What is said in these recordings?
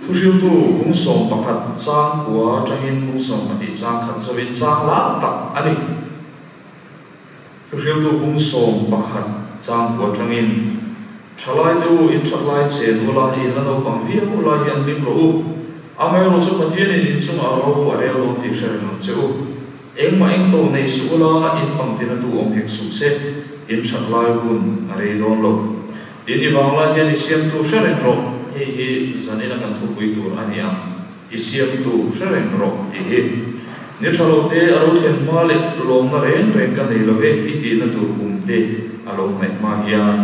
Thuhriltu bung 11 chang kua atangin bung 12 chang khat chauhin chang lar tak a ni. Thuhriltu bung 11 chang kua atangin, Thalai te u, in that lai chen ula, in la naupang viau lai hian hlim rawh u. Amaherawhchu Pathianin in chungah ro a rel dawn tih hre reng ang che u. Engmah engto nei suh ula, in pangtina tu awm hek suh se, in that lai hun a rei dawn lo. Tin, i vang lai hian i siamtu hre reng rawh, hei hi zanina kan thupui tur a ni ang, i siamtu hre reng rawh tih hi. Ni tha lo te a lo thlen hma leh lawmna reng reng ka nei lo ve i tihna tur kum te a lo hnaih hma hian.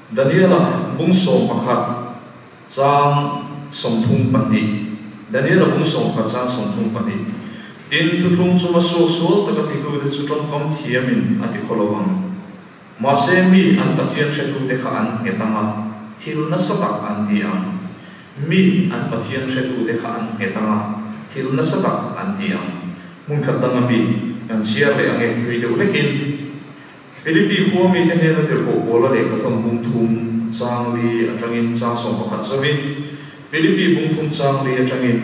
Daniela bung 11 chang 32 Daniela bung 11 chang 32 Tin, thuthlung chunga suaksual taka titute chu tawngkam thiamin a ti khaw lo ang. Mahse, mi an Pathian hretute kha an nghet ang a, thil nasa tak an ti ang. Mi an Pathian hretute kha an nghet ang a, thil nasa tak an ti ang. Hmun khat danga mi kan chhiar leh ang e thui deuh hlekin. Philippi khua mite hnena tirhkoh Paula lehkhathawn bung thum chang li atangin chang 11 zauvin, Philippi bung thum chang li atangin,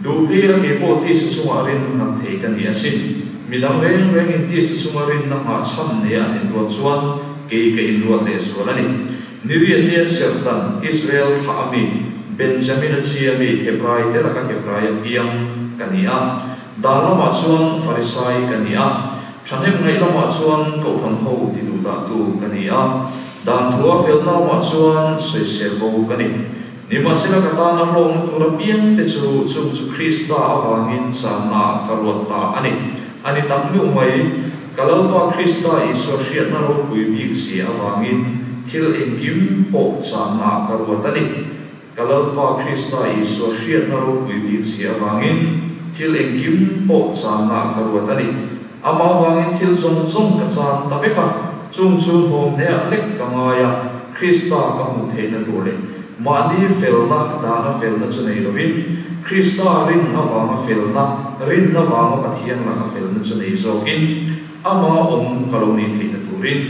Duh phei la kei pawh tisa chungah rinna nghat thei ka ni asin. Midang reng rengin tisa chunga rinna nghah chhan nei an inruat chuan kei ka inruat leh zual a ni. Ni riat nia serhtan Israel thlah ami, Benjamina chi ami, Hebrai te laka Hebrai a piang ka ni a. Dan lamah chuan Farisai ka ni a. Thahnem ngaih lamah chuan Kohhran ho ti duh dah tu ka ni a, dan thua felna lamah chuan sawisel bo ka ni. Nimahsela ka tan a hlawkna tur apiang te chu chung chu Krista avangin channa ka ruat ta a ni. A ni tak meuh mai, ka Lalpa Krista Isua hriatna ropui bik zia avangin thil engkim pawh channa ka ruat a ni. Ka Lalpa Krista Isua hriatna ropui bik zia avangin thil engkim pawh channa ka ruat a ni. Amah avangin thil zawng zawng ka chan ta vek a, chung chu hnawmhneah lek ka ngai a, Krista ka hmuh theihna tur leh mahni felna dana felna chu nei lovin, Krista rin avanga felna, rinna vanga Pathian laka felna chu nei zawkin, Ama awm ka lo nih theihna turin,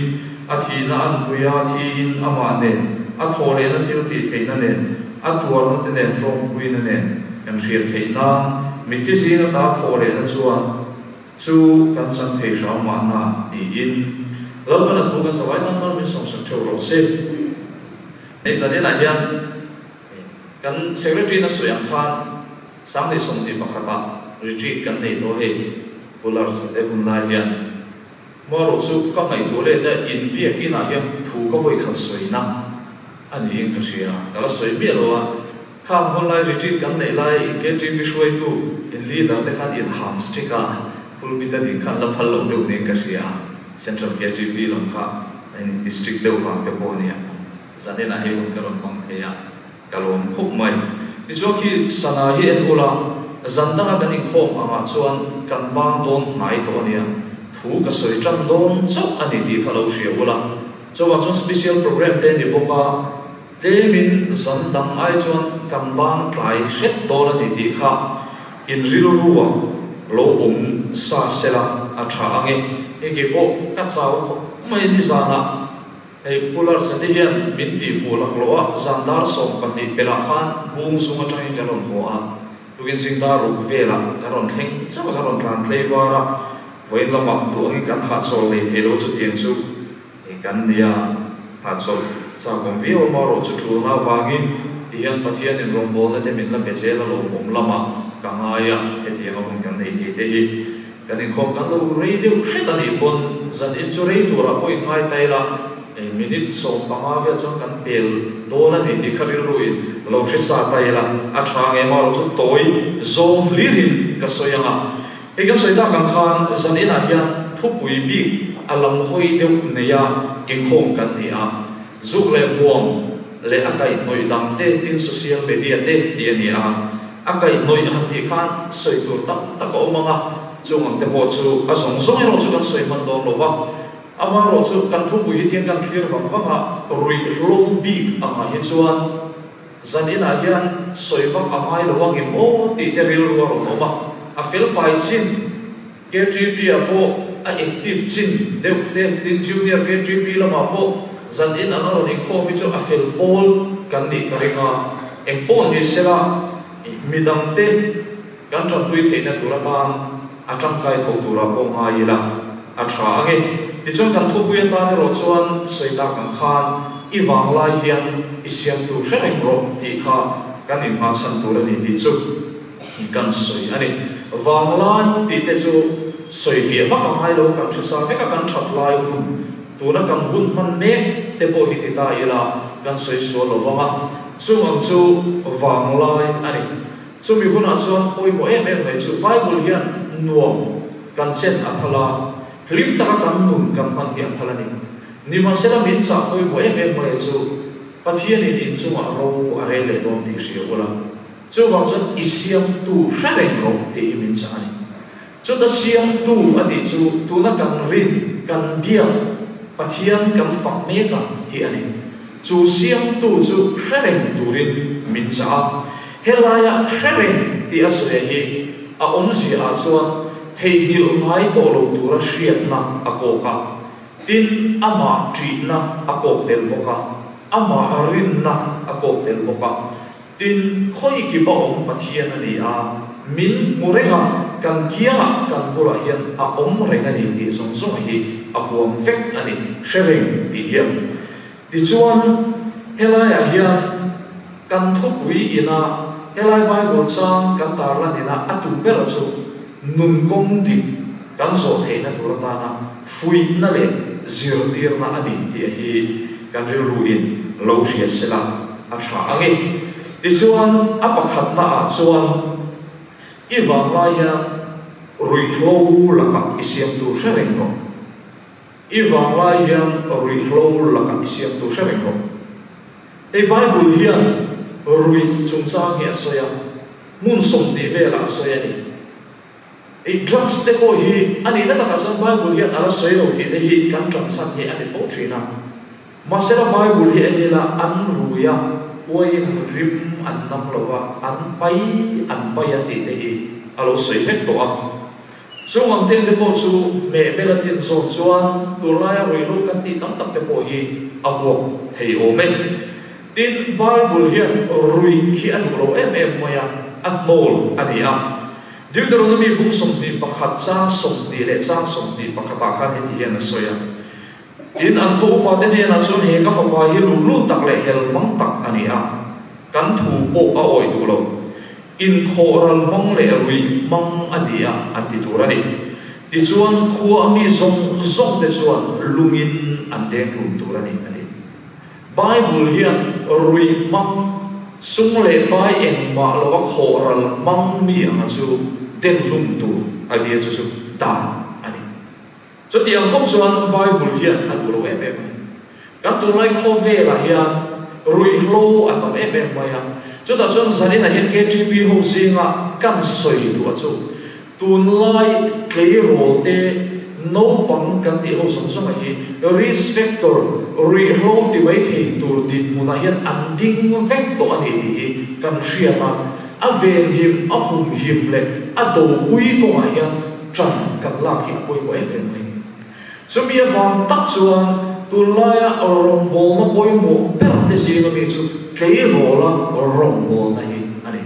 a thihna an pui a, thiin amah nen, a thawh lehna thil tih theihna nen, a tuarna te nen tawngpuina nen kan hriat theih nan, mitthi zing ata thawh lehna chuan chu kan chan thei hram mahna tiin Lalpan a thu kan zavai tan mal min sawmsak theuh rawh se. Hei zaninah hian kan Secretary-in a sawi ang khan 2021 ah retreat kan nei tawh hei. Pular te hun lai hian hmarawh chu ka ngaihtuah let a, inbiak inah hian thu ka vawi khat sawina a niin ka hria. Ka la sawi miah lo a, khang hun lai retreat kan neih lai in KTP hruaitu in leader te khan in ham stick a, pulpit a ding khan la phal loh deuh niin ka hria a, Central KTP lam kha in district deuh vang te pawh a nia. Zaninah hei hun ka rawn hmang thei a. Ka lawm khawp mai. Tichuan khi sana hi en ula, zan danga kan inkhawm angah chuan kan bang dawn hnai tawh a nia, thu ka sawi tan dawn chauh a ni tih kha lo hria ula. Chuvang chuan special program te ni bawk a, tlemin zan dang ai chuan kan bang tlai hret dawn a ni tih kha in rilrua lo awm sa sela a tha ang e. Hei keipawh ka chau khawp mai nizanah. Hei Pu Larsa te hian min tih hmuh lak loh a, zan dar 12 pelh ah khan bung zung atangin kan rawn haw a, tukin zing dar ruk velah kan rawn thleng chauh a, kan rawn tlan tlei var a, vawiin lamah duh angin kan hahchawl nei thei lo chutiang chu hei kan nia, hahchawl chak awm viau amaherawh chu tulna avangin ti hian Pathianin rawngbawlna te min la pe zel a lawmawm lamah ka ngai a, hetiang a hun kan nei thei te hi. Kan inkhawm kan lo rei deuh hret a nih pawn zan in chu rei turah pawh in ngai ta ila, minute 15 vel chuan kan pel dawn a ni tih kha rilru in lo hre sa ta ila, a tha nge maw chu tawi zawng hlirin ka sawi ang a. Hei kan sawi tak ang khan zan inah hian thupui bik a lam hawi deuh neia inkhawm kan ni a, zuk leh hmuam leh a kaihhnawih dang te tin social media te tih a ni a. A kaihhnawih han tih khan sawi tur tam tak a awm ang a, chung ang te pawh chu a zawng zawng erawh chu kan sawi hman dawn lo va. Amaherawh chu kan thupui hi tiang kan thlir vang vang a, ruihhlo bik angah hi chuan zan inah hian sawi vak a ngai lo ang em aw tih te rilru a rawn awm a. A felfai chin KTP ah pawh a active chin deuh te, tin Junior KTP lamah pawh zan in an rawn inkhawm hi chu a fel pawl. kan nih ka ring a, eng pawh ni sela midangte kan tanpui theihna tur atan a tangkai tho turah pawh ngai ila a tha ang e. Tichuan kan thupui atan erawh chuan sawi tak ang khan i vanglai hian i siam tur hre reng rawh tih kha kan inhmachhan tur a ni tih chu kan sawi a ni. Vanglai tih te chu sawi fiah vak a ngai lo, kan hre sa vek a, kan that lai hun Tuna kan hun hman mek te pawh hi ti ta ila kan sawi sual lo vang a, chung ang chu vanglai a ni. Chumi hunah chuan pawimawh em em mai chu Bible hian nuam kan chen a phal a, hlim taka kan nun kan hman hi a phal a ni. Nimahsela min chah pawimawh em em mai chu Pathianin inchungah ro a rel leh dawn tih hria ula, chuvang chuan i siamtu hre reng rawh tih hi min chah a ni. Chuta siamtu a tih chu tuna kan rin, kan biak, Pathian kan fak mek a hi a ni. Chu siamtu chu hre reng turin min chah a. Helaia hre reng tih a sawi hi a awmzia ah chuan theihnghilh ngai tawh lo tura hriatna a kawk a, tin amah ṭihna a kawk tel bawk a, amah rinna a kawk tel bawk a. Tin, khawi ki ba awm Pathian a ni a, min hmu reng a, kan kiangah kan bulah hian a awm reng a ni tih zawng zawng hi a huam vek a ni, hre reng tih hian. Tichuan, helaiah hian kan thupui ina helai Bible chang kan tarlan ina a tum ber chu nun kawng dik kan zawh theihna tur atana fuihna leh zirtirna a ni tih hi kan rilruin lo hria sela a tha ang e. Tichuan, a pakhatna ah chuan i vanglai hian ruihhlo lakah i siam tur hre reng rawh. I vanglai hian ruihhlo lakah i siam tur hre reng rawh. Hei Bible hian ruih chungchang hi a sawi a, hmun 20 velah a sawi a ni. I drugs te pawh hi a nihna takah chuan Bible hian a la sawi lo tih te hi kan ṭan chhan hi a ni fo ṭhin a. Mahsela Bible hi en ila an rui a, uaiin rim an nam lo a, an pai an pai a tih te hi a lo sawi vek tawh a. Chung ang thil te pawh chu hmehbel a tin zawn chuan tunlaia ruihhlo kan tih tam tak te pawh hi a huap thei awm e. Tin, Bible hian ruih hi a duh lo em em mai a, a hnawl a ni a. Deuteronomy bung 21 chang 20 leh chang 21 ah khan heti hian a sawi a, Tin, an khaw upate hnenah chuan he ka fapa hi luhlul tak leh hel hmang tak a ni a, kan thu pawh a awih duh lo. Inkhawh ral hmang leh ruih hmang a ni a, an ti tur a ni. Tichuan, khua a mi zawng zawng te chuan lungin an deng hlum tur a ni, a ti. Bible hian ruih hmang, sum leh pai engmah lova khawh ral hmang mi anga chu den hlum tur a tia chu chu dan a ni. Chutiang khawp chuan Bible hian a duh lo em em a ni. Kan tunlai khawvelah hian ruihhlo a tam em em mai a, chutah chuan zaninah hian KTP ho zinga kan sawi duh a chu Tunlai tleirawl te naupang kan tih ho zawng zawng a hi risk factor ruihhlo ti mai thei tur dinhmunah hian an ding vek tawh a ni tih hi kan hriat a, a venhim, a humhim leh a dopui kawngah hian ṭan kan lak hi a pawimawh em em mai. Chumi avang tak chuan tunlaia rawngbawlna pawimawh ber te zinga mi chu tleirawla rawngbawlna hi a ni.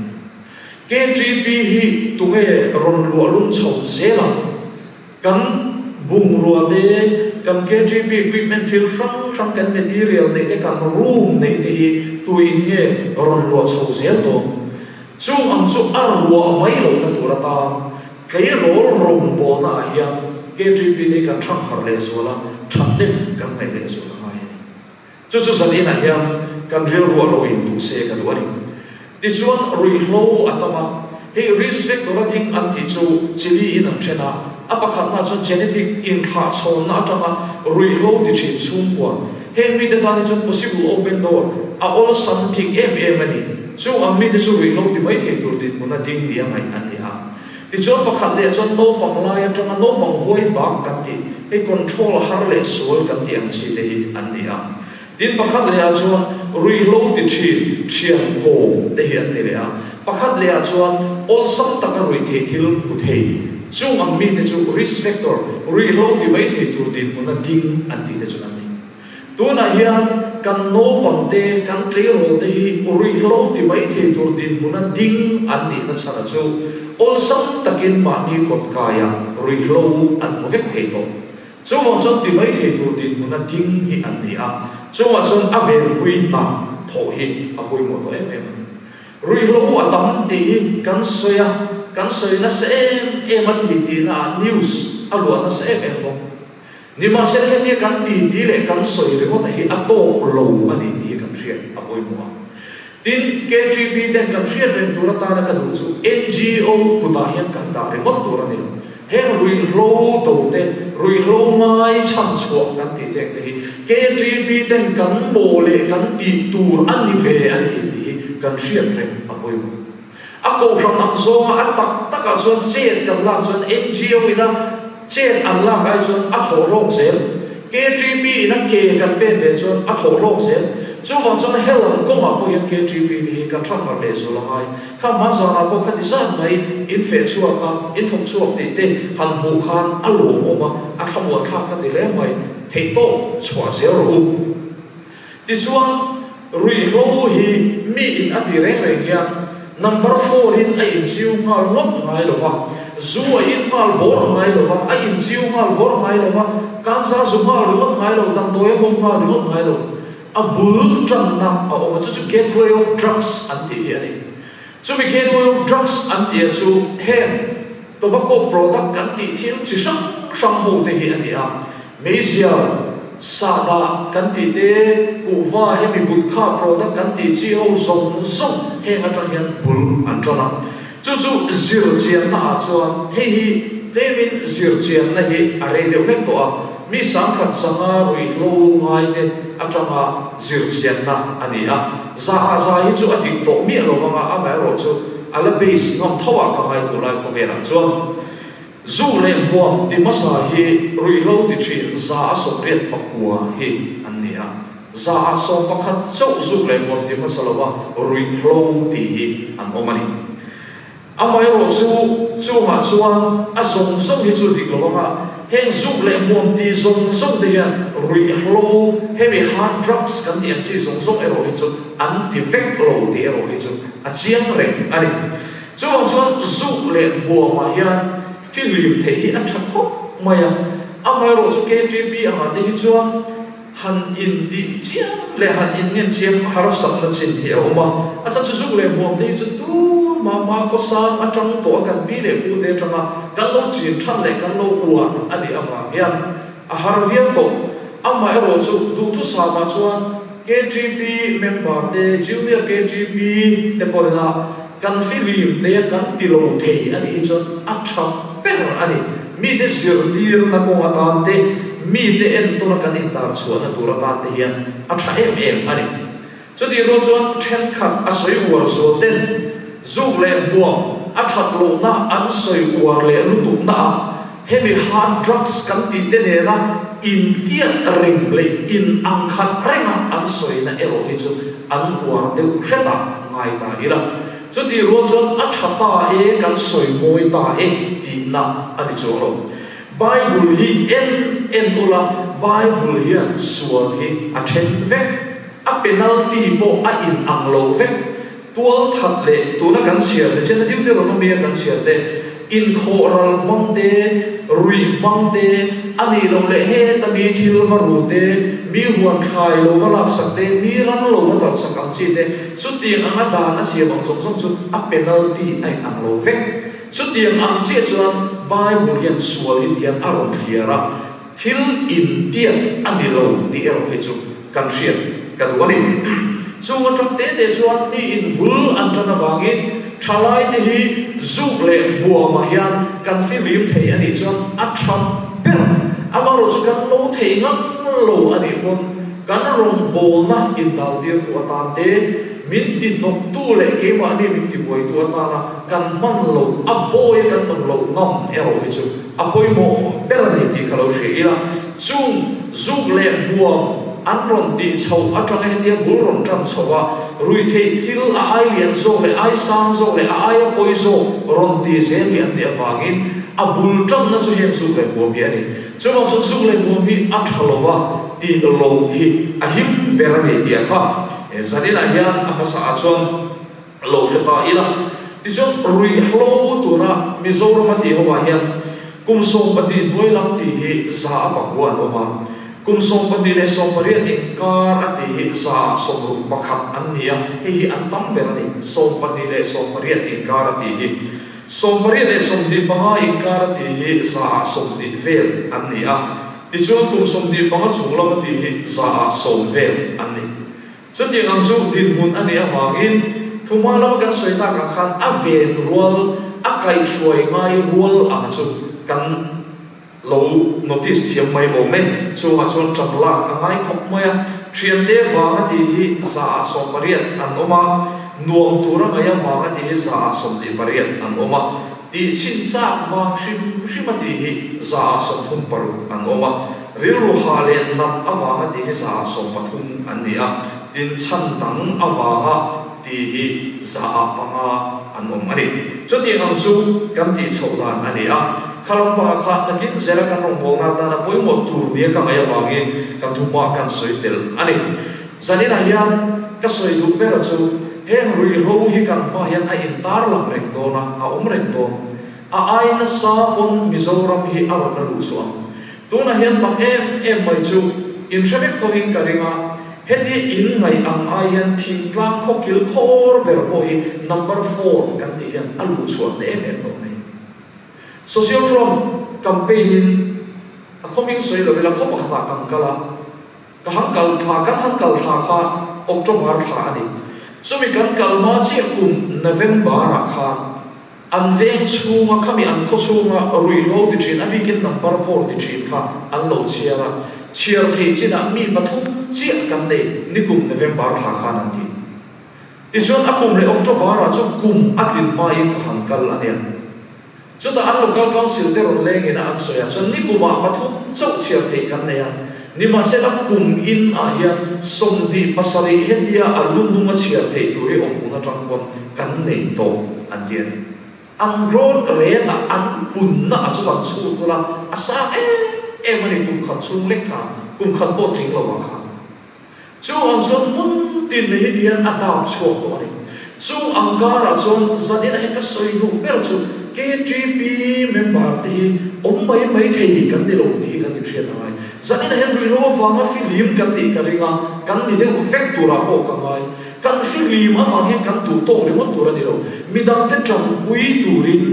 KTP hi tunge rawn luah lum chho zel ang? Kan bungrua te, kan KTP equipment thil hrang hrang, kan material neih te, kan room neih te hi tuin nge rawn luah chho zel dawn? Chu ang chu a ruah mai lohna tur atan tleirawl rawngbawlna ah hian KTP te hi kan hrang harh leh zual a, thahnem kan ngaih leh zual a ngai a ni. Chu chu zaninah hian kan rilru a lo intuh se ka duh a ni. Tichuan ruihhlo a tam a, hei risk factor a ding an tih chu chili in an then a, a pakhatna chuan genetic inthlahchhawnna atanga ruihhlo ti thin chhungkua. Heng mite tan hi chuan possible open door a awlsam bik em em a ni. Chu ang mite chu ruihhlo ti mai thei tur dinhmun a ding nia ngaih an ni a. Tichuan pakhat leh chuan naupang lai atanga naupang huai bak kan tih, hei control har leh sual kan tih ang chi te hi an ni a. Tin pakhat leh ah chuan ruihhlo ti thin, thian kawm te hi an ni leh a. Pakhat leh ah chuan awlsam taka ruih theih thil hmu thei, chung ang mite chu risk factor, ruihhlo ti mai thei tur dinhmuna ding an tih te chu an ni. Tunah hian kan naupangte, kan tleirawlte hi ruihhlo ti mai thei tur dinhmuna ding an nihna chhana chu awlsam takin mahni kawtkaiah ruihhlo an hmu vek thei tawh. Chuvang chuan ti mai thei tur dinhmuna ding hi an ni a, chungah chuan a venpui hna thawh hi a pawimawh tawh em em a ni. Ruihhlo a tam tih hi kan sawi a, kan sawi nasa em em a ti tihna ah news a luah nasa em em bawk. Nimahsela hetia kan titi leh kan sawi ringawt a hi a tawk lo a ni tih hi kan hriat a pawimawh a. Tin, KTP ten kan hriat reng tur atana ka duh chu NGO kutah hian kan dah ringawt tur a ni lo. Heng ruihhlo do te, ruihhlo ngai chhan chhuah kan tih te ang te hi KTP ten kan maw leh kan tih tur a ni ve a ni tih hi kan hriat reng a pawimawh. A kohhran ang zawnga a tak takah chuan chet kan lak chuan NGO ina chet an lak ai chuan a thawh hlawk zel. KTP ina ke kan pen ve chuan a thawh hlawk zel. Chuvang chuan hel ang kawngah pawh hian KTP te hi kan that harh leh zual a ngai. Kha hma zanah pawh khati zat mai in feh chhuak a, in thawk chhuak tih te han hmuh khan a lawmawm a, a thlamuan thlak ka ti hle mai. Theihtawp chhuah zel rawh u. Tichuan, ruihhlo hi mi in a ti reng reng hian number four in a inchiu nghal ngawt ngai lo va, zu a in nghal bawr ngai lo va, a inchiu nghal bawr ngai lo va, kansa zu nghal ringawt ngai lo, damdawi a hmawm nghal ringawt ngai lo. A bul tanna a awm a, chu chu gateway of drugs an tih hi a ni. Chumi gateway of drugs an tih a chu heng tobacco product kan tih thil chi hrang hrang ho te hi a ni a, meizial, sahdah kan tih te, kuhva hemi gutkha product kan tih chi ho zawng zawng heng atang hian bul an tan a. Chu chu zir chianna ah chuan hei hi tlemin zir chianna hi a rei deuh hlek tawh a, mi sangkhat sanga ruihhlo ngai te atanga zir chianna a ni a. Zaha zai hi chu a dik tawh miah lo vang a, amaherawhchu a la base ngam tho ah ka ngai tur lai khawvelah chuan zu leh hmuam ti hmasa hi ruihhlo ti thin 189 hi an ni a, 111 chauh zuk leh hmuam ti hmasa lova ruihhlo ti hi an awm a ni. Amaherawhchu, chungah chuan a zawng zawng hi chu dik lo ang a, heng zuk leh hmuam ti zawng zawng te hian ruihhlo, hemi hard drugs kan tih ang chi zawng zawng erawh hi chu an ti vek lo tih erawh hi chu a chiang reng a ni. Chuvang chuan zuk leh hmuamah hian fihlim theih hi a tha khawp mai a, amaherawhchu KTP angah te hi chuan, Han in tih chiam leh han in ngen chiam harsatna chin hi a awm a, a chhan chu zuk leh hmuam te hi chu tur mah mah khawsang atang tawh a kan pi leh pu te atanga kan lo chin than leh kan lo uar a nih avang hian a har viau tawh. Amaherawh chu duhthusam ah chuan KTP member te, Junior KTP te pawhin a kan fihlim te a kan ti lo thei a nih hi chuan a tha ber a ni. Mite zirtirna kawng atan te, mite entawna kan intar chhuahna tur atan te hian a tha em em a ni. Chutih rual chuan thenkhat a sawi uar zual ten zuk leh hmuam a that lohna an sawi uar leh lutukna ah hemi hard drugs kan tih te nena intiat reng leh in ang khat renga an sawina erawh hi chu an uar deuh hret ah ngai ta ila. Chutih rual chuan a tha ta e, kan sawi mawi ta e tihna a ni chuang lo. Bible hi en en ula, Bible hian sual hi a then vek. A penalty pawh a in ang lo vek. Tual that leh tuna kan chhiar te, China Deuteronomy a kan chhiar te, inkhawh ral hmang te, ruih hmang te, a nih loh leh heta mi thil va ru te, mi huan thlai lo va laksak te, mi ran lo va talhsak ang chi te, Chutiang anga dan a siam ang zawng zawng chu a penalty a inang lo vek. Chutiang ang chiah chuan Bible hian sual hi tihian a rawn thliar a, thil intiat a ni lo tih erawh hi chu kan hriat ka duh a ni. Chung atang te te chuan mi inbul an tan avangin thalaite hi zuk leh buamah hian kan fihlim thei a nih chuan a tha ber. Amaherawhchu kan lo thei ngam lo a nih pawn Kan rawngbawlna indaltirtu atan te, min ti hnawktu leh keimahni min ti buaitu atana kan hman loh, a bawi a kan awm loh ngam erawh hi chu a pawimawh ber a ni tih ka lo hria ila. Chung zuk leh hmuam an rawn tih chhoh atanga hetia bul rawn tan chhoh a, ruihtheih thil a ai lian zawk leh ai sang zawk leh a aia pawi zawk rawn ti zel hi an nih avangin a bul tanna chu heng zuk leh hmuam hi a ni. Chuvang chuan zuk leh nuam hi a tha lo va, tih loh hi a him ber a ni tih a kha. Zaninah hian a hmasa ah chuan lo hre ta ila. Tichuan ruihhlo tuna Mizoram a tih ho ah hian kum 12 hnuai lam tih hi 109 an awm a, kum 28 inkar a tih hi 61 an ni a, hei hi an tam ber a ni, 28 inkar a tih hi. 25 inkar a tih hi 20% vel an ni a, tichuan kum 25 chung lam a tih hi 10% vel an ni. Chutiang ang chu dinhmun a nih avangin thuma lama kan sawi tak ang khan a ven rual, a kaihhruai ngai rual ang chu kan lo notice thiam mai awm e. Chungah chuan ṭan lak a ngai khawp mai a, ṭhiante vang a tih hi 80% an awm a, nuam tura ngaih avang a tih hi 28% an awm a, tih chhin chak vang hrim hrim a tih hi 36% an awm a. Rilru hah leh nat avanga ti hi 13% an ni a, tin chhan dang avanga ti hi 5% an awm a ni. Chutiang ang chu kan tih chhoh dan a ni a, kha lampangah kha nakin zela kan rawngbawlna atana pawimawh tur nia ka ngaih avangin ka tumah kan sawi tel a ni. Zaninah hian ka sawi duh ber chu heng ruihhlo hi kan hma hian a intarlang reng dawn a, a awm reng dawn. A ai nasa pawn Mizoram hi a rawn la luh chhuah ang. Tunah hian mak em em mai chu in hre vek tho in ka ring a, heti in ngaih ang ai hian thingtlang khawkil khawr ber pawh hi number four kan tih hian a luh chhuah ta em em tawh mai. Social Front campaign in a khawming sawi lo ila khaw pakhatah kan kal a, ka han kal thla kan han kal thla kha October thla a ni. Chumi kan kal hma chiah kum November ah khan An veng chhunga khami an khaw chhunga ruihhlo ti thin a bikin number four ti thin kha an lo chhiar a, chhiar theih chinah mi pathum chiah kan nei nikum November thla khan an ti. Tichuan a kum leh October ah chu kum a tlin hmain ka han kal a nia. Chutah an local council te rawn lengin a an sawi a, chuan nikumah pathum chauh chhiar theih kan nei a, nimahsela kum in ah hian 27 hetia a lu hnung a chhiar theih tur hi awm hun atang pawn kan nei tawh an ti a ni. An rawn ret a, an punna a chu kan chhut ula, a sang em em a ni kum khat chhung lek kha, kum khat pawh tling lo ah khan. Chu ang chuan hmun tin hi ti hian a dap chhuak tawh a ni. Chu ang karah chuan zanin a hi ka sawi duh ber chu KTP member te hi awm mai mai thei kan ni lo tih hi kan inhriat a ngai. Zanin ah hian ruihhlo avanga fihlim kan nih ka ring a, kan ni deuh vek turah pawh ka ngai. Kan fihlim avang hian kan duh tawk ringawt tur a ni lo. Midangte tanpui turin,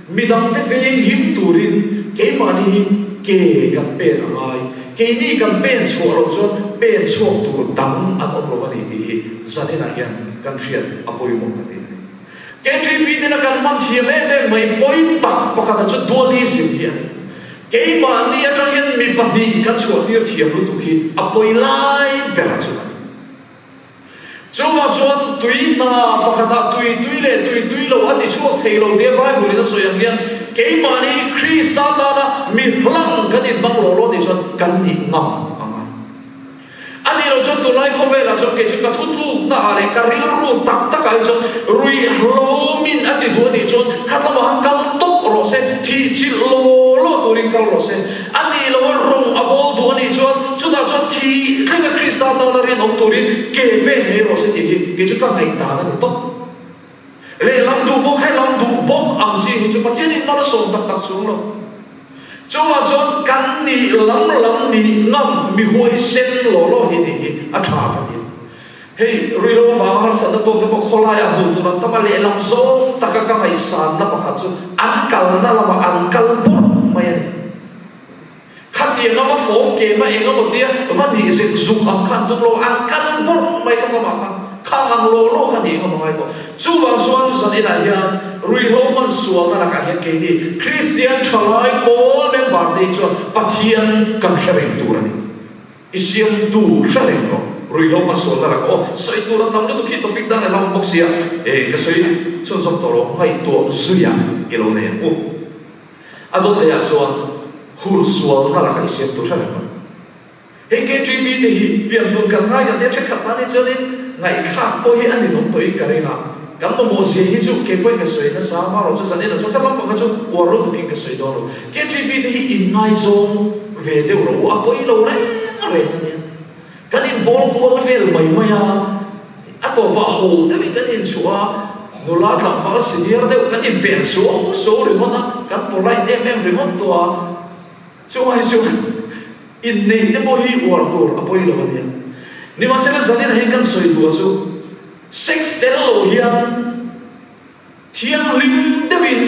midangte venghim turin keimahni hi ke kan pen a ngai. Keini kan pen chhuah loh chuan pen chhuak tur dang an awm lo a ni tih hi zaninah hian kan hriat a pawimawh ka ti a ni. KTP tena kan hman thiam em em mai pawi tak pakhata chu dualism hi a ni. Keimahni atang hian mi pahnih kan chhuahtir thiam lutuk hi a pawi lai bera chu a ni. Chuvang chuan tui hna pakhatah tui tui leh tui tui lo a ti chhuak thei lo tia Bible in a sawi ang hian keimahni Krista tana mi hlang kan inhmang lo lo nih chuan kan nih ngam a ngai. A nih loh chuan tunlai khawvelah chuan kei chu ka thutlukna ah leh ka rilru tak takah hi chuan ruihhlo min a ti duh a nih chuan khat lamah khan kal tawp rawh se, thih chilh law law turin kal rawh se. A nih loh a rawng a bawl duh a nih chuan chutah chuan thi thlenga Krista tana rinawm turin ke pen ngei rawh se tih hi kei chu ka ngaihdan a ni tawp. Lehlam duh bawk helam duh bawk ang chi hi chu Pathianin mal a sawm tak tak chung lo. Chuvang chuan kan nih lam lam nih ngam mi huaisen law law hi nih hi a tha ka ti. Hei ruihhlo avanga harsatna tawk te pawh khawlaiah hmuh tur an tam a, lehlam zawng taka ka ngaihsanna pakhat chu an kalna lamah an kal bawrh mai a ni. Khatiang a va fawm kem a eng emaw tia va nih zek zuk ang kha an tum lo a, an kal bawrh mai kha lamah khan khang ang law law kha nih engemaw ngai tawh. Chuvang chuan zan inah hian ruihhlo hman sualna lakah hian keini Kristian thalai pawl member te hi chuan Pathian kan hre reng tur a ni. I siamtu hre reng rawh. Ruihhlo hmansualna lakah aw, sawi tur a tam lutuk hi topic dang leh hlauhawm bawk sia. E, ka sawi chhunzawm tawh lo, ngaihtuah zuia i lo nei ang u. A dawt lehah chuan hur sualna lakah i siamtu hre reng rawh. Hei KTP te hi pian dun kan ngai kan tia thenkhat tan hi chuanin ngaihthlak pawh hi a ninawm tawhin ka ring a. Kan mamawh zia hi chu kei pawhin ka sawi nasa, amaherawhchu zanin ah chuan ka lam pang kha chu uar lutuk in ka sawi dawn lo. KGB te hi inngaizawng ve deuh rawh u, a pawi lo reng reng a nia. Kan inbawl kual vel mai mai a, a tawpah ho deuhin kan inchhuah a, nula tlangval senior deuh kan inpen suau suau ringawt a, kan polite em em ringawt tawh a, chungah hi chuan inneih te pawh hi uar tur a pawi lo a nia. Nimahsela zanin ah hian kan sawi duh a chu. Sex tel lo hian thianghlim deuhin,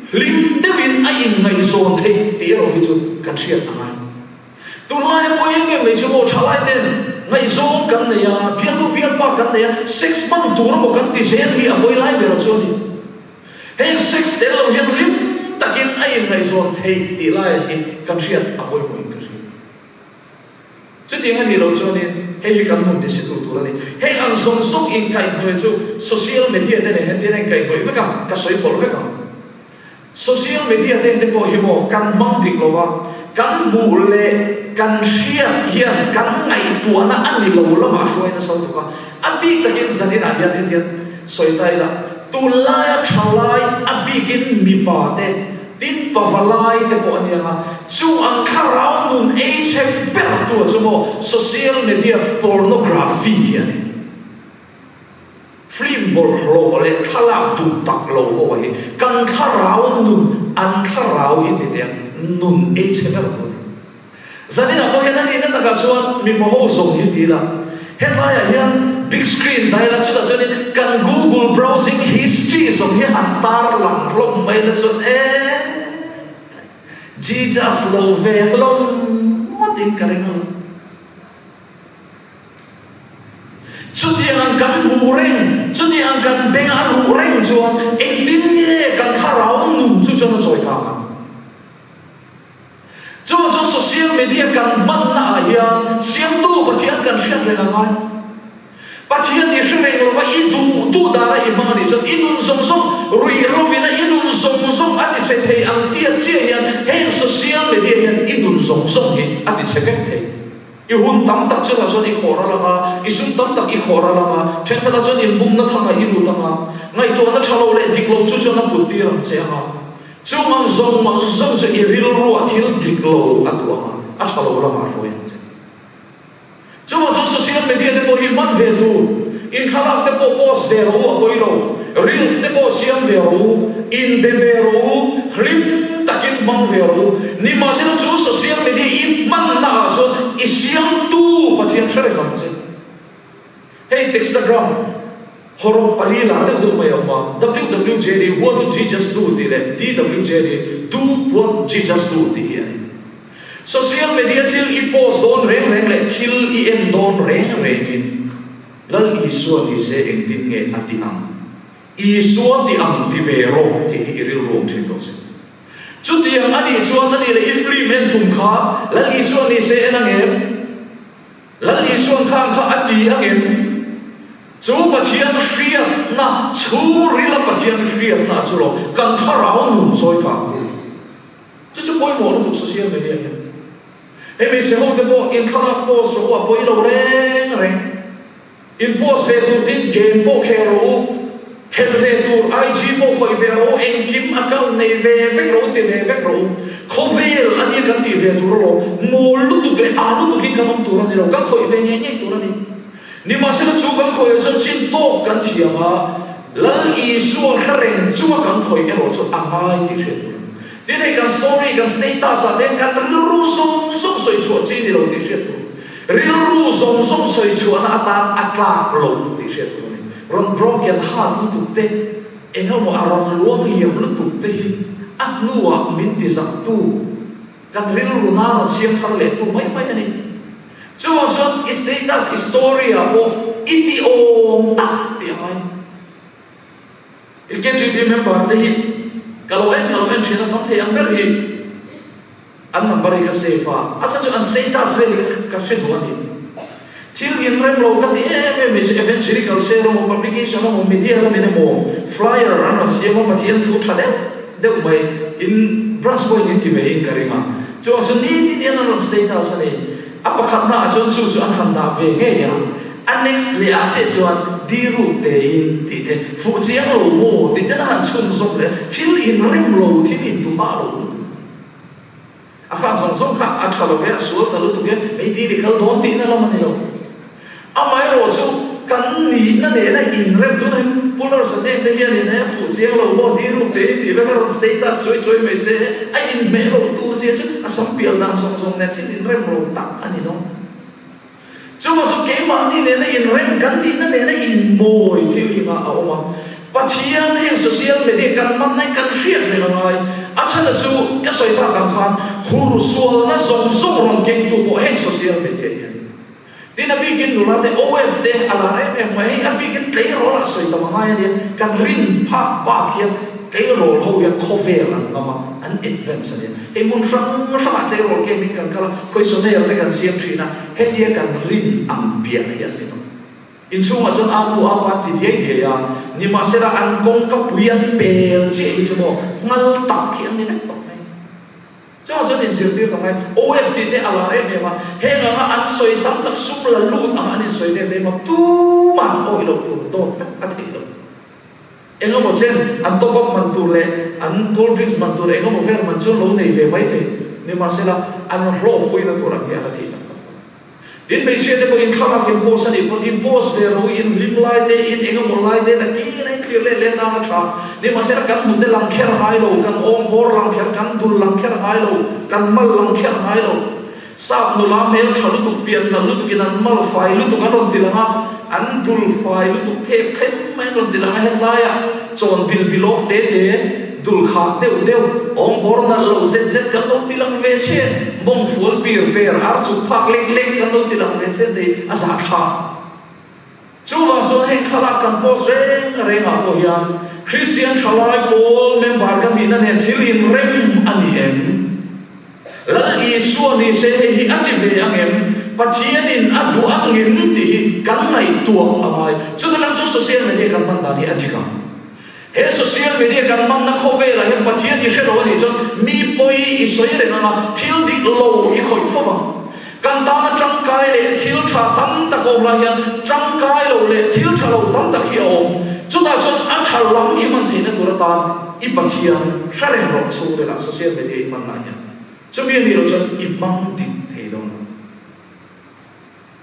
hlim deuhin a inngaihzawn theih tih erawh hi chu kan hriat a ngai. Tunlaia pawh em em mai chu maw thalai ten ngaihzawng kan nei a, bialnu bialpa kan nei a, sex hman tur emaw kan ti zel hi a pawi lai berah chuan ni. Heng sex tel lo hian hlim takin a inngaihzawn theih tih laiah hi kan hriat a pawimawhin ka hria. Chutiang a nih loh chuanin hei hi kan nun tisitu tur a ni. Heng ang zawng zawng inkaihhnawih chu social media te nen hian tin a inkaihhnawih vek a, ka sawi pawlh vek ang. Social media te te pawh hi maw kan hmang dik lo va, kan hmuh leh kan hriat hian kan ngaihtuahna a ni lo lamah a hruai nasa lutuk a. A bik takin zaninah hian hetiang sawi ta ila, tunlaia thalai a bikin mipa te, Tin, pavalai te pawh a ni ang a, chu ang thlarau nun ei chhe ber tu chu maw social media pornography hi a ni. Film bawlhhlawh leh thlalak duh tak lo ho hi kan thlarau nun, an thlarau in ti teh ang, nun ei chhe ber tu a ni. Zaninah pawh hian a nihna takah chuan mipa ho zawng hi ti ila, hetlaiah hian big screen dah ila chutah chuanin kan Google browsing history zawng hi han tar lang hlawm mai ila chuan eeh Jesus lo ve hlawm ngawtin ka ring a. Chutiang ang kan hmuh reng, chutiang ang kan beng a luh reng chuan engtin nge kan thlarau nun chu chuan a chawi thang ang? Chu chu social media kan hmanna ah hian Siamtu Pathian kan hriat reng a ngai. Pathian i hre reng lova i duh duh dana i hmang a nih chuan i nun zawng zawng ruih rovin a i nun zawng zawng a ti chhe thei ang tia chiah hian heng social media hian i nun zawng zawng hi a ti chhe vek thei. I hun tam tak chungah chuan i khawh ral ang a, i sum tam tak i khawh ral ang a, thenkhatah chuan inbumna thangah i lut ang a, ngaihtuahna tha lo leh dik lo chu chuan a put tir ang che ang a. Chung ang zawng zawng chu i rilruah thil dik lo a tuah ang a, a tha lo lamah a hruai ang che. Chuvang chuan social media te pawh hi hman ve tur, inthlalak te pawh post ve rawh u a pawi lo, reels te pawh siam ve rawh u, inbe ve rawh u, hlim takin hmang ve rawh u. Nimahsela chu social media i hmanna ah chuan i siamtu Pathian hre reng ang che. Hei Textagram hawrawp pali lar deuh deuh mai a awm a, WWJD, What Would Jesus Do? tih leh DWJD, Do What Jesus Do, tih hi a ni. Social media thil i post dawn reng reng leh thil i en dawn reng rengin Lal Isua ni se engtin nge a ti ang? Isua ti ang ti ve rawh tih hi i rilru awm thin rawh se. Chutiang a nih chuan a nih leh i film en tum kha Lal Isua ni se en ang em? Lal Isuan khan kha a ti angem? Chu Pathian hriatna, chhungrila Pathian hriatna chu lo kan thlarau nun chawi kang tu. Chu chu pawimawh lutuk social media hian. Hei hmeichhe ho te pawh in thlalak post rawh u a pawi lo reng reng. In post ve tur tin game pawh khel rawh u, khelh ve tur IG pawh khawih ve rawh u, engkim account nei ve vek rawh u, ti ve vek rawh u. Khawvel a nia kan tih ve tur alawm, mawl lutuk leh aa lutuk in kan awm tur a ni lo, kan khawih ve ngei ngei tur a ni. Nimahsela chu kan khawih ah chuan chin tawk kan thiam a, Lal Isua hre reng chunga kan khawih erawh chu a ngai tih hriat tur a ni. Tin hei kan story, kan status ah te hian kan rilru zawng zawng sawi chhuah chi ni lo tih hriat tur. Rilru zawng zawng sawi chhuahna atan a tlak lo tih hriat tur a ni. Rawn broken heart lutuk te, eng emaw a rawn luang liam lutuk te hi a hnuah min ti zaktu, kan rilru na rawn siam thar leh tu mai mai a ni. Chuvang chuan i status, i story ah pawh i ti awm tak tih a ngai. I KGB member te hi ka lo en ka lo en thin a, tam thei ang ber hi. An number hi ka save a, a chhan chu an status vel hi ka hre duh a ni. Thil inrem lo ka ti em em mai chu evangelical share emaw, publication emaw, media lamin emaw flyer an rawn siam a, Pathian thu tha deuh deuh mai in branch pawhin in ti ve in ka ring a. Chuvang chu nitin hian an rawn status a ni. A pakhatna ah chuan chu chu an han dah ve ngei a, a next leh ah chiah chuan. Diruk tein tih te, fuh chiang lo maw tih ten a han chhun zawk leh a, thil inrem lo, thil intuhah lo lutuk a ni. A khan zawng zawng kha a tha lo e, a sual ta lutuk e, meidil i kal dawn tihna lam a ni lo. Amaherawh chu kan nihna nena inrem tuna hi Pular Sateng te hianin he fuh chiang lo maw diruk tein tih vek a rawn status chuai chuai mai se a inhmeh loh tur zia chu a sam pial dan zawng zawng nen thil inrem lo tak a ni lo. Chuvang chu keimahni nena inrem kan nihna nena inmawi thil hi nga a awm a. Pathian heng social media kan hman na hi kan hriat reng a ngai. A chhan a chu ka sawi tak ang khan hur sualna zawng zawng rawn kengtu pawh heng social media hi a ni. Tin a bikin nula te OF te a lar em em mai. Hei a bikin tleirawl ah sawi tam a ngai a nia. Kan rin phak bak hian tleirawl ho hian khawvel an ngam a, an advance a nia. Hei hmun hrang hrangah tleirawl game in kan kal a, questionnaire te kan siam thin a, hetia kan rin ang piah hi an ni tawh. Inchhungah chuan a nu a pa an ti diai diai a, nimahsela an kawngka pui an pel chiah hi chu maw ngal tak hi an ni vek tawh mai. Chuvang chuan inzirtir ta ngai, OF tih te a lar em em a, heng anga an sawi tam tak sum la lut ang an insawi vel em a, tumah awih loh tur dawt vek a theih loh. Engemaw chen an top up man tur leh an cold drinks man tur engemaw vel man chu lo nei ve mai thei, nimahsela an hlawkpuina tur ang hi a la theih tak tak lo. Tin, hmeichhia te pawhin thlalak in post a nih pawn in post ve ro, in hlim lai te, in engemaw lai te nakin a in thlir let leh nang a tha. Nimahsela kan hnute lang kher ngai lo, kan awm bawr lang kher, kan dul lang kher ngai lo, kan mal lang kher ngai lo. Sap nula hmel tha lutuk, pian nalh lutuk in an mal fai lutuk an rawn ti lang a, an dul fai lutuk thep thleng mai an rawn ti lang a, hetlaiah chawn bil bilawk te te, Dul khak deuh deuh, awm bawr nalh lo zet zet kan lo ti lang ve che, mawng fual pir per, ar chuk phak lek lek kan lo ti lang ve che tei a zah thlak. Chuvang chuan heng thlalak kan post reng reng ah pawh hian Kristian thalai pawl member ka nihna nen thil inrem a ni em? Lal Isua ni se hei hi a ti ve ang em? Pathianin a duh ang em tih hi kan ngaihtuah a ngai. Chuta tang chu social media kan hman dan hi a dik ang. He social media kan hmanna khawvelah hian Pathian i hre lo a nih chuan mi pawi i sawi reng ang a, thil dik lo i khawih fo ang. Kan tana tangkai leh thil tha tam tak awm lai hian tangkai lo leh thil tha lo tam tak hi a awm. Chutah chuan a tha lam i hman theihna tur atan i Pathian hre reng rawh chhungrilah social media i hmanna hian. Chumi a nih loh chuan i hmang dik thei dawn lo.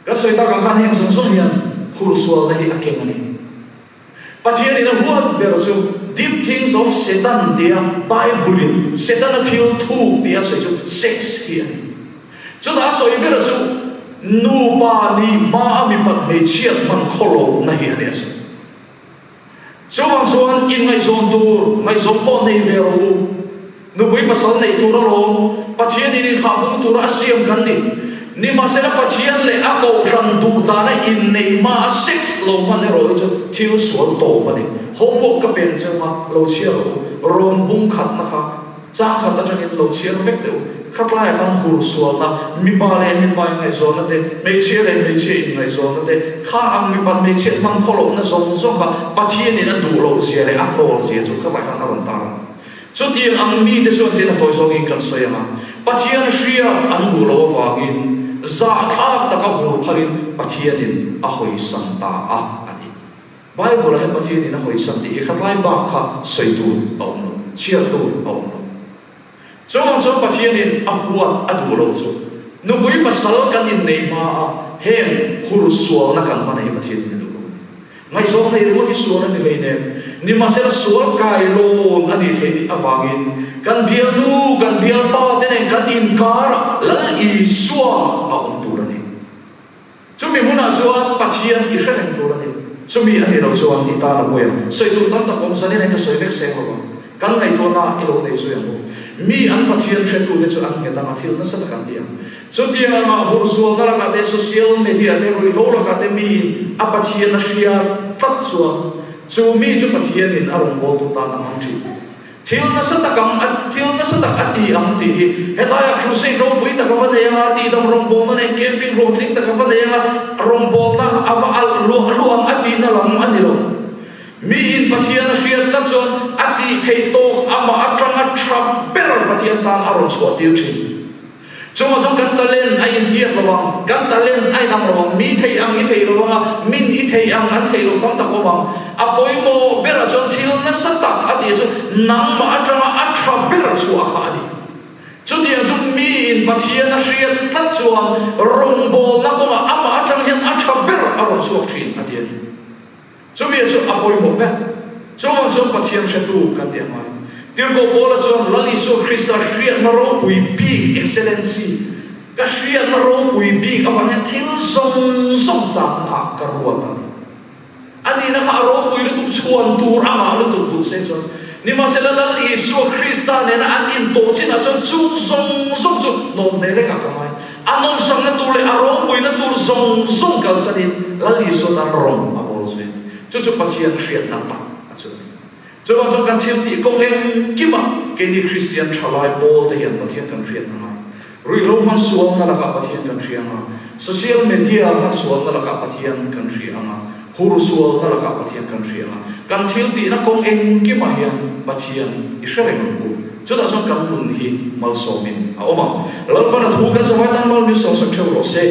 Kan sawi tak ang khan heng zawng zawng hian hursualna hi a keng a ni. Pathian in a huat ber chu deep things of Satan tia Bible in Setana thil thuk tia a sawi chu sex hi a ni. Chutah a sawi ber chu nupa nih hma a mipat hmeichhiat hman khawlohna hi a ni a sawi. Chuvang chuan inngaihzawn tur ngaihzawn pawh nei ve rawh u. Nupui pasal neih tur alawm, Pathian in inthahpung tura a siam kan ni. Nimahsela Pathian leh a kohhran duh dana inneih hma a sex lo hman erawh hi chu thil sual tawp a ni. Homework ka pen cheu a, lo chhiar rawh u. Rawn bung khatna kha chang khat atangin lo chhiar vek teh u. Khatlaiah khan hur sualna, mipa leh mipa inngaihzawnna te, hmeichhia leh hmeichhia inngaihzawnna te, kha ang mipat hmeichhiat hmang khawlohna zawng zawng kha Pathianin a duh loh zia leh a hnawl zia chu khatlaiah khan a rawn tar ang. Chutiang ang mite chuan tin a tawi zawngin kan sawi ang a, Pathian hria an duh loh avangin zahthlak taka hur phalin Pathianin a hawisan ta a a ti. Bible-ah hian Pathianin a hawisan tih hi khatlai bak kha sawi tur a awm lo, chhiar tur a awm lo. Chuvang chuan Pathianin a huat a duh loh chu nupui pasal kan inneih hma a heng hur sualna kan hman hi Pathianin a duh lo a ni. Ngaihzawng nei ringawt hi sual a ni hleinem. Nimahsela sual kai lawn a nih theih avangin kan bialnu, kan bialpa te nen kan inkarah Lal Isua a awm tur a ni. Chumi hmunah chuan Pathian i hre reng tur a ni. Chumi a nih loh chuan i tan a pawi ang. Sawi tur tam tak awm zanin hian ka sawi vek seng lo vang. Kan ngaihtuahna i lo nei zui ang u. Mi an Pathian hretute chu an nghet ang a, thil nasa tak an ti ang. Chutiang anga hursualna lakah te, social media te, ruihhlo lakah te miin a Pathian a hria tlat chuan chu mi chu Pathianin a rawngbawltu tan a hmang thin. Thil nasa tak ang a, thil nasa tak a ti ang tih hi hetlaiah crusade ropui tak a va nei anga, tihdam rawngbawlna nen camping hlawhtling tak a va nei anga, rawngbawlna a va alh luah luah ang a tihna lam a ni lo. Miin Pathian a hriat tlat chuan a tih theih tawk amah atanga tha ber Pathian tan a rawn chhuah tir thin. Chungah chuan kan talent a intiat lo ang, kan talent a inang lo ang, mi thei ang i thei lo ang a, min i thei. theih ang an theih loh tam tak awm ang. A pawimawh berah chuan thil nasa tak a tih chu nangmah atanga a tha ber chhuah kha a ni. Chutiang chu miin Pathian a hriat tlat chuan rawngbawlna kawngah amah atang hian a tha ber a rawn chhuak thin a ti a ni. Chumi chu a pawimawh ber. Chuvang chuan Pathian hretu kan ti a ngai. Tirhkoh Paula chuan Lal Isua Krista hriatna ropui bik, excellency, Ka hriatna ropui bik avang hian thil zawng zawng chakna ka ruat a ni. A nihna kha a ropui lutuk chhuan tur a ngah lutuk duh se chuan nimahsela Lal Isua Krista nena an intawh chinah chuan chung zawng zawng chu nawm hle lekah ka ngai. A nawmsakna tur leh a ropuina tur zawng zawng kalsanin Lal Isua tan rawng a bawl zui. Chu chu Pathian hriatna tak a chu a ni. Chuvang chuan kan thil tih kawng engkimah keini Kristian thalai pawl te hian Pathian kan hriat a ngai. Ruihhlo hman sualna lakah Pathian kan hria anga, social media hman sualna lakah Pathian kan hria anga, hur sualna lakah Pathian kan hria anga, kan thil tihna kawng engkimah hian Pathian i hre reng ang u. Chutah chuan kan nun hi malsawmin a awm ang. Lalpana thu kan zavai tan mal min sawmsak theuh rawh se.